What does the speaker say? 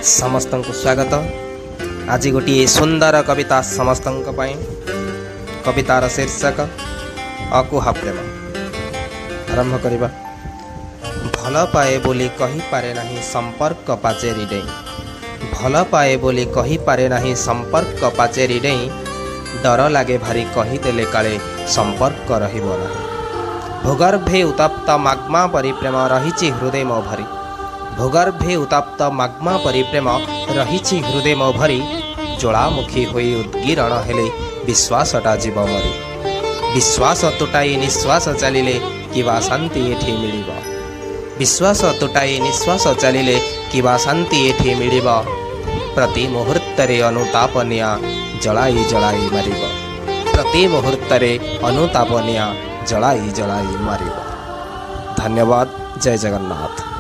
ସମସ୍ତଙ୍କୁ ସ୍ୱାଗତ। ଆଜି ଗୋଟିଏ ସୁନ୍ଦର କବିତା ସମସ୍ତଙ୍କ ପାଇଁ। କବିତାର ଶୀର୍ଷକ ଅକୁହା ପ୍ରେମ। ଆରମ୍ଭ କରିବା। ଭଲ ପାଏ ବୋଲି କହିପାରେ ନାହିଁ ସମ୍ପର୍କ ପାଚେରୀ ଡେଇଁ, ଭଲ ପାଏ ବୋଲି କହିପାରେ ନାହିଁ ସମ୍ପର୍କ ପାଚେରୀ ଡେଇଁ, ଡର ଲାଗେ ଭାରି କହିଦେଲେ କାଳେ ସମ୍ପର୍କ ରହିବ ନାହିଁ। ଭୂଗର୍ଭେ ଉତ୍ତପ୍ତ ମାଗ୍ମା ପରି ପ୍ରେମ ରହିଛି ହୃଦୟ ମୋ ଭରି, ଭୂଗର୍ଭେ ଉତ୍ତପ୍ତ ମାଗ୍ମା ପରି ପ୍ରେମ ରହିଛି ହୃଦୟ ମୋ ଭରି, ଜ୍ୱାଳାମୁଖୀ ହୋଇ ଉଦ୍ଗୀରଣ ହେଲେ ବିଶ୍ୱାସଟା ଯିବ ମରି। ବିଶ୍ୱାସ ତୁଟାଇ ନିଶ୍ୱାସ ଚାଲିଲେ କିବା ଶାନ୍ତି ଏଠି ମିଳିବ? ବିଶ୍ୱାସ ତୁଟାଇ ନିଶ୍ୱାସ ଚାଲିଲେ କିବା ଶାନ୍ତି ଏଠି ମିଳିବ? ପ୍ରତି ମୁହୂର୍ତ୍ତରେ ଅନୁତାପ ନିଆଁ ଜଳାଇ ଜଳାଇ ମାରିବ, ପ୍ରତି ମୁହୂର୍ତ୍ତରେ ଅନୁତାପ ନିଆଁ ଜଳାଇ ଜଳାଇ ମାରିବ। ଧନ୍ୟବାଦ। ଜୟ ଜଗନ୍ନାଥ।